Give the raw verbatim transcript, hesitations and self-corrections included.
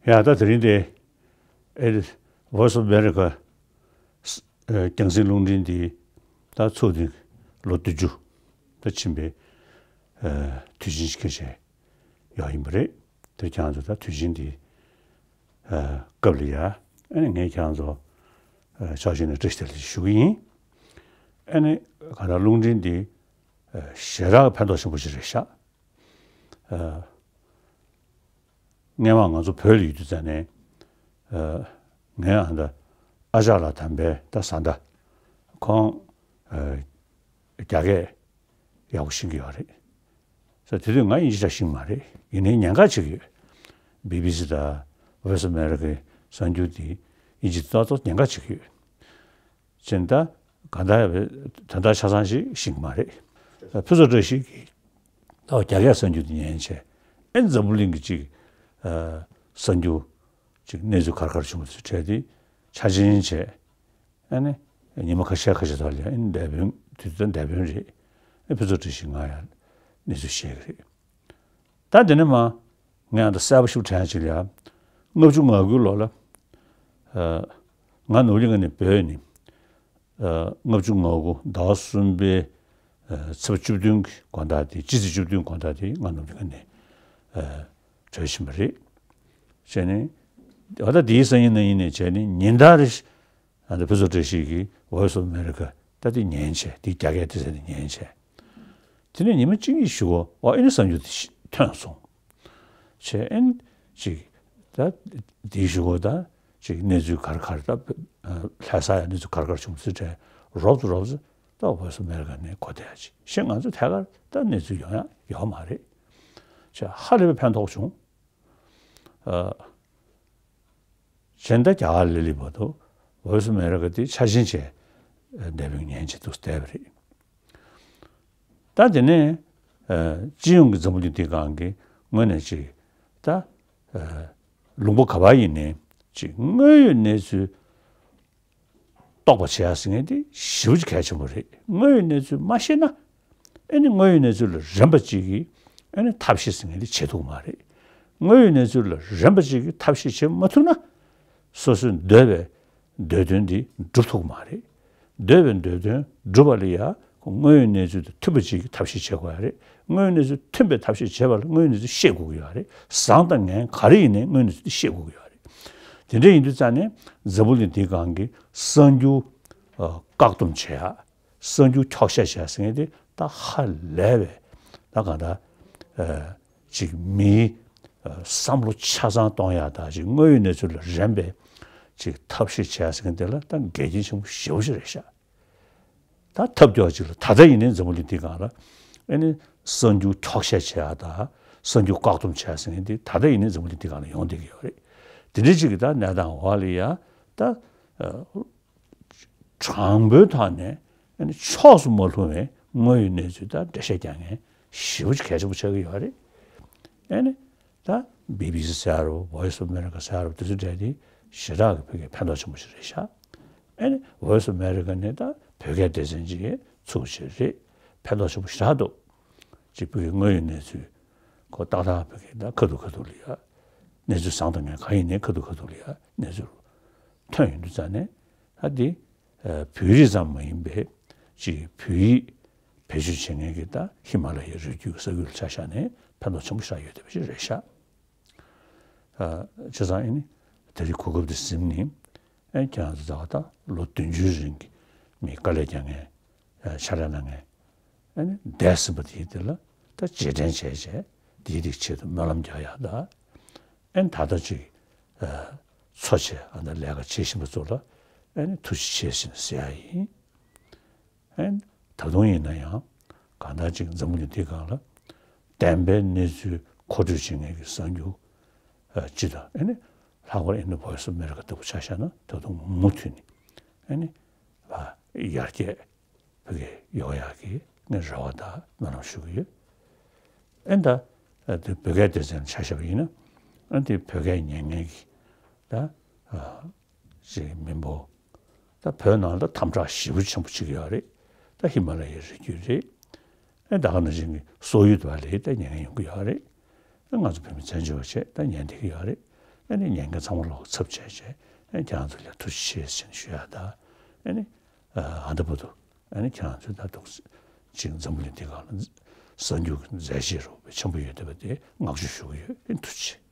ཡ་ད་དེ་རིང་དེ་ཨེ་Voice of America ཨེ་རྒྱང་སྲིང་རླུང་འཕྲིན་འདི་ད་ཚུགས་ཏེ་ལོ་བདུན་ཅུ་ད་ཕྱིན་པའི་ཨེ་དུས་ཆེན་ཞིག་ཁྱེད་ཆེ་ཡོད་ཡིན་པ་རེད། དེ་ཁྱེད་རང་ཚོ་ད་དུས་ཆེན་འདི་ཨེ་སྐབས་ལ་ཡ་ཨེ་ངས་ཁྱེད་རང་ཚོ་ཨེ་ཕྱོགས་གཅིག་ནས་བཀྲ་ཤིས་བདེ་ལེགས་ཞུ་གི་ཡིན། ཨེ་ནི་ག་ད་རླུང་འཕྲིན་འདི་ཨེ་ཞེ་དྲག་ཕན་ཐོགས་ཆེན་པོ་ཞིག་རེད་ཤག་ཨ། སྔན་མ་ང་ཚོ་བོད་ལ་ཡོད་དུས་ཙང་ནས། ཨ། ངའི་ཨ་མདའ་ཨ་ཅག་ལགས་དམ་པའི་ད་བཟའ་ཟླ། ཁོང་། ཨ། རྒྱ་སྐད་ཡག་པོ་ཤེས་ཀྱི་ཡོད་རེད། ས་དེ་དུས་ང་དབྱིན་ཇི་འདྲ་ཤེས་ཀྱི་མ་རེད། ཡིན་ནའི་ཉན་ག་བྱེད་ཀྱི་ཡོད། བི་བི་སི་དང་Voice of America གི་གསར་འགྱུར་དེ་དབྱིན་ཇི་ཏག་ཏག་ཉན་ག་བྱེད་ཀྱི་ཡོད། ཅེས་ད་གང་ལྟར་ཡང་དོན་དག་ཆ་ཚང་ཞིག་ཤེས་ཀྱི་མ་རེད། ཕུན་ཚོགས་བཀྲ་ཤིས་ཀྱིས་ད་རྒྱ་སྐད་གསར་འགྱུར་དེ་ཉན་བྱས། ཨེ་འཛམ་བུ་གླིང་གི་ཅིག་ཨ། གསར་འགྱུར་ཅིག་གནས་ཚུལ་ག་རེ་ག་རེ་བྱུང་བ་དེ་ཚོའི་གྲས་དེ་ཆ་འཇོག་བྱས། ཨ་ནི་ཉི་མ་ཁ་ཤས་ཁ་ཤས་ཐོག་ལ་ཨེ་འདས་དཔོན་དུས་ཚོད་འདས་དཔོན་རེད། ཨེ་ཕུན་ཚོགས་བཀྲ་ཤིས་ང་ཡང་གནས་ཚུལ་བཤད་ཀྱི་རེད། ད་དེ་ནས་མ། ངས་ཨ་ད་གསལ་པོ་ཞིག་དྲན་ཅིག་ལ་ཡ། ལྔ་བཅུ་ང་དགུའི་ལོ་ལ། ཨ། ང་ནོར་གླིང་ནས་བྲོས་ནས། ཨ། ལྔ་བཅུ་ང་དགུ་ཟླ་བ་གསུམ་པའི། ཨ། ཚེས་པ་བཅུ་བདུན་གྱི་དགོང་དག་དེ་སྤྱི་ཚེས་བཅུ་བདུན་དགོང་དག་དེ་ང་ནོར་གླིང་ནས། ཨ། བྲོས་ཕྱིན་པ་རེད། བྱས་ནས། ཨ་ད་དེའི་སང་ཉིན་གནངས་ཉིན་ནས་བྱས་ནས་ཉིན་ལྟར་རེ། ཨ་ནི་ཕུན་ཚོགས་བཀྲ་ཤིས་ཀྱིས་Voice of America ད་དེ་ཉན་བྱས། དེ་རྒྱ་སྐད་དེ་ཟེར་ནས་ཉན་བྱས། དེ་ནས་ཉི་མ་གཅིག་གཉིས་ཞིག་གོ་ཨོ་ཨེ་ནི་གསར་འགྱུར་དེ་ཐོན་སོང་། བྱས་ཨེ་ནི་ཅིག་ད་དེའི་གཞུག་གུ་ད་ཅིག་གནས་ཚུལ་ག་རེ་ག་རེ་ད་ལྷ་ས་ཡ་གནས་ཚུལ་ག་རེ་ག་རེ་བྱུང་ཚུལ་དྲན། རོབ་ཙམ་རོབ་ཙམ་ད་Voice of America ནས་གོ་བསྡད་ཡ་ཅིག་བྱས། ང་ཚོ་ཐད་ཀར་ད་གནས་ཚུལ་ཡོང་ཡ་ཡོད་མ་རེད། བྱས་ཧ་ལས་པའི་ཕན་ཐོགས་བྱུང་། ཨ། གཞན་ད་རྒྱ་གར་ལ་སླེབས་བར་དུ་Voice of America དེ་འཆར་ཅན་བྱས་འདས་པའི་ཉན་བྱས་འདུག་བསྡད་པ་རེད། ད་དེ་ནས་ཨ། སྤྱི་ཡོངས་ཀྱི་འཛམ་བུ་གླིང་འདིའི་སྒང་གི་ངོས་ནས་ཅིག་ད་ཨ། ལུང་པ་ག་པར་ཡིན་ནའི་ཅིག་དངོས་ཡོད་གནས་ཚུལ་རྟོགས་པ་བྱེད་ཡ་ཟེར་མཁན་དེ་ཞེ་པོ་ཅིག་གལ་ཆེན་པོ་རེད། དངོས་ཡོད་གནས་ཚུལ་མ་ཤེས་ན། ཨེ་ནི་དངོས་ཡོད་གནས་ཚུལ་ལ་རན་པ་ཅིག་གིས་ཨེ་ནི་ཐབས་ཤེས་ཟེར་མཁན་དེ་བྱེད་ཐུབ་ཀྱི་མ་རེད། དངོས་ཡོད་གནས་ཚུལ་ལ་རན་པ་ཅིག་གིས་ཐབས་ཤེས་བྱེད་མ་ཐུབ་ན། སོ་སོའི་འདོད་པའི་འདོད་དོན་དེ་འགྲུབ་ཐུབ་ཀྱི་མ་རེད། འདོད་པའི་འདོད་དོན་འགྲུབ་པ་ལ་ཡ། དངོས་ཡོད་གནས་ཚུལ་དང་མཐུན་པ་ཅིག་གིས་ཐབས་ཤེས་བྱེད་དགོས་ཡ་རེད། དངོས་ཡོད་གནས་ཚུལ་མཐུན་པའི་ཐབས་ཤེས་བྱེད་པ་ལ་དངོས་ཡོད་གནས་ཚུལ་ཤེས་དགོས་ཀྱི་ཡོད་རེད། བཟང་དང་ངན་ག་རེ་ཡིན་ནའི་དངོས་ཡོད་གནས་ཚུལ་དེ་ཤེས་དགོས་ཀྱི་ཡོད་རེད། དེ་འདྲ་ཡིན་དུས་ཙང་ནས་འཛམ་བུ་གླིང་འདིའི་སྒང་གི་གསར་འགྱུར་ཨ། བཀག་སྡོམ་བྱེད་ཡ། གསར་འགྱུར་འཁྱོག་བཤད་བྱེད་ཡ་ཟེར་མཁན་དེ་ད་ཧ་ལས་པའི་ད་གང་ལྟར་ཨ། ཅིག་མིའི་ཨ། བསམ་བློ་ཆ་ཚང་གཏོང་ཡ་དང་། ཅིག་དངོས་ཡོད་གནས་ཚུལ་ལ་རན་པའི་ཅིག་ཐབས་ཤེས་བྱེད་ཡ་ཟེར་མཁན་དེ་ལ་ད་འགལ་རྐྱེན་ཆེན་པོ་ཞེ་པོ་ཅིག་རེད་ཤག་ད་ཐབས་སྐྱོ་བ་ཅིག་ལ་ད་ལྟ་ཡིན་ནའི་འཛམ་བུ་གླིང་འདིའི་སྒང་ལ་ཨེ་ནི་གསར་འགྱུར་འཁྱོག་བཤད་བྱེད་ཡ་དང་གསར་འགྱུར་བཀག་སྡོམ་བྱེད་ཡ་ཟེར་མཁན་དེ་ད་ལྟ་ཡིན་ནའི་འཛམ་བུ་གླིང་འདིའི་སྒང་ལ་ཡོང་བསྡད་ཀྱི་ཡོད་རེད། དེ་འདྲའི་ཅིག་གི་ད་གནས་སྟངས་འོག་ལ་ཡ་ད་ཨ། དྲང་པོའི་ཐོག་ནས་ཨ་ནི་ཕྱོགས་སུ་མ་ལྷུང་བའི་དངོས་ཡོད་གནས་ཚུལ་དང་འགྲེལ་བཤད་རྒྱག་མཁན་ཞེ་པོ་ཅིག་གལ་ཆེན་པོ་ཆགས་ཀྱི་ཡོད་རེད། ཨ་ནི་ད་བི་བི་སི་ཟེར་རོ། Voice of America ཟེར་རོ། དེ་ཚོ་གྲས་དེ་ཞེ་དྲག་གི་བོད་སྐད་ཕན་ཐོགས་ཆེན་པོ་ཞིག་རེད་ཤག་ཨ་ནི་Voice of America ནི་ད་བོད་སྐད་སྡེ་ཚན་ཅིག་ཚུགས་ཆེད་རེད། ཕན་ཐོགས་ཆེན་པོ་ཞེ་དྲག་འདུག་ཅིག་བོད་ཀྱི་དངོས་ཡོད་གནས་ཚུལ་ཁོ་ཏག་ཏག་བོད་སྐད་ད་ཁ་ཐུག་ཁ་ཐུག་ལ་ཡ་གནས་ཚུལ་བཟང་དང་ངན་གང་ཡིན་ནའི་ཁ་ཐུག་ཁ་ཐུག་ལ་ཡ་གནས་ཚུལ་ཐོན་ཡོང་དུས་ཙང་ནས། ད་འདི་ཨ། བོད་རིགས་ཙམ་མ་ཡིན་པའི་ཅིག་བོད་ཡིག་བེད་སྤྱོད་བྱེད་མཁན་གྱི་ད་ཧི་མ་ལ་ཡའི་རི་རྒྱུད་ཀྱི་ས་ཁུལ་ལ་ཆ་བཞག་ནས་ཕན་ཐོགས་ཆེན་པོ་ཞིག་ཡོད་བསྡད་པ་ཞིག་རེད་ཤག་ཨ། བྱས་ཙང་ཨེ་ནི་དེ་རིང་གོ་སྐབས་འདི་ཟིན་ནས་ཨེ་ཁྱེད་རང་ཚོ་ད་ལོ་བདུན་ཅུའི་རིང་གི་མི་དཀའ་ལས་རྒྱག་མཁན། ཨ། ཕྱག་ལས་གནང་མཁན། ཨ་ནི་འདས་ཟིན་པ་དེའི་དེ་ལ་ད་རྗེས་དྲན་བྱས་བྱས་དེའི་རིགས་ཆེད་དུ་སྨོན་ལམ་རྒྱག་ཡག་དང་། ཨ་ནི་ད་ལྟ་ཅིག་ཨ། འཚོ་བྱེད་ཨ་ནི་ལས་ཀ་བྱེད་བཞིན་པ་ཚོ་ལ་ཨ་ནི་ཐུགས་རྗེ་ཆེ་ཞེས་ཟེར་ཡག་ཡིན། ཨ་ནི་ད་དུང་ཡིན་ན་ཡང་གང་ལྟར་ཅིག་འཛམ་བུ་གླིང་འདིའི་སྒང་ལ་བདེན་པའི་གནས་ཚུལ་མཁོ་སྤྲོད་བྱེད་མཁན་གྱི་གསར་འགྱུར་ཨ། སྤྱི་དང་ཨ་ནི་ལྷག་པར་ཨ་ནི་Voice of America ལྟ་བུ་ཆ་བཞག་ན་ད་དུང་མུ་མཐུད་ནས་ཨ་ནི་ཨ། ཡར་རྒྱས་བོད་སྐད་ཡོང་ཡག་གི་ངས་རེ་བ་དང་སྨོན་ལམ་ཞུ་གི་ཡོད། ཨེ་ད་ཨ། དེ་བོད་སྐད་སྡེ་ཚན་ཆ་བཞག་པ་ཡིན་ན་ཨ། དེ་བོད་སྐད་ཉན་མཁན་གྱི་ད་ཨ། ཅིག་མི་འབོར་ད་བོད་ནང་ལ་དམ་དྲག་ཞེ་པོ་ཆེན་པོ་ཅིག་ཡོད་རེད། ད་ཧི་མ་ལ་ཡའི་རི་རྒྱུད་རེད། ཨེ་ད་ག་ནང་བཞིན་གྱི་སོག་ཡུལ་དུ་བ་ལས་ད་ཉན་མཁན་ཡོང་གི་ཡོད་རེད། ཨེ་ང་ཚོ་བོད་མི་བཙན་བྱོལ་བ་བྱས་ད་ཉན་བསྡད་ཀྱི་ཡོད་རེད། ཨ་ནི་ཉན་མཁན་ཚང་མ་ལོག་ཚབ་བྱས་བྱས། ཨ་ནི་ཁྱེད་རང་ཚོ་ལ་ཐུགས་རྗེ་ཆེ་ཟེར་ནས་ཞུ་ཡ་ད། ཨ་ནི་ཨ་ད་བར་དུ་ཨ་ནི་ཁྱེད་རང་ཚོས་ད་དུང་ཅིག་འཛམ་བུ་གླིང་འདི་སྒང་ལ་གསར་འགྱུར་གྱི་མཛད་རྗེས་རོགས་པའི་ཆེན་པོ་ཡོད་བསྡད་པ་དེ་བསྔགས་བརྗོད་ཞུ་གི་ཡོད། ཨ་ནི་ཐུགས་རྗེ་ཆེ།